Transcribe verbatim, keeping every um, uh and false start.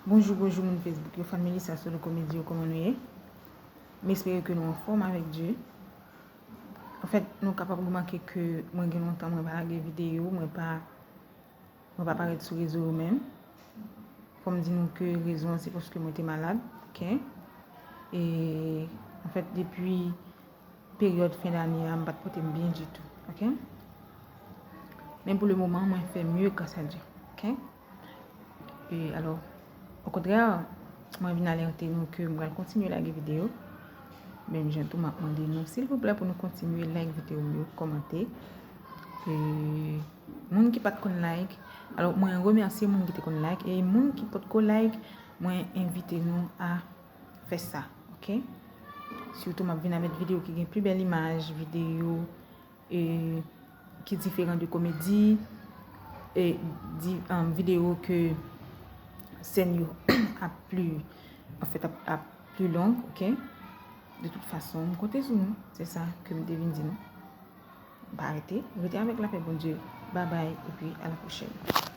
Bonjou, bonjou moun Facebook yo, fan Melissa Solo Comedy yo, kòman nou ye? M espere ke nou anfòm avèk Dye. Anfèt, nou kapab remake ke mwen gen lontan mwen pa lage videyo, mwen pa, mwen pa parèt sou rezo yo menm. Fò m di nou ke rezon an se paske mwen te malad, ok? E, anfèt, depi peryòd fen dane a, m pa t pote m byen ditou, ok? Men pou le moman, mwen fè mye gras a Dye, ok? E, alò, okontrè, mwen vin alète nou ke m pral kontinye lage videyo. Menm jan tou, m ap mande nou, silvouplè, pou nou kontinye like videyo m yo, kòmante. E, moun ki pa t konn like, alò, mwen remèsye moun ki te konn like. E moun ki potko like, mwen envite nou a fè sa, ok? Sitou, m ap vin avèk videyo ki gen pi bèl imaj, videyo e, ki diferan de komedi, e, di, um, videyo ke sèn yo ap pli, anfèt, ap, ap pli long, ok? De tout fason, m konte sou nou, se sa ke m te vin di nou. Pa rete, rete avèk lapè Bondye. Babay, epi a la pwochèn.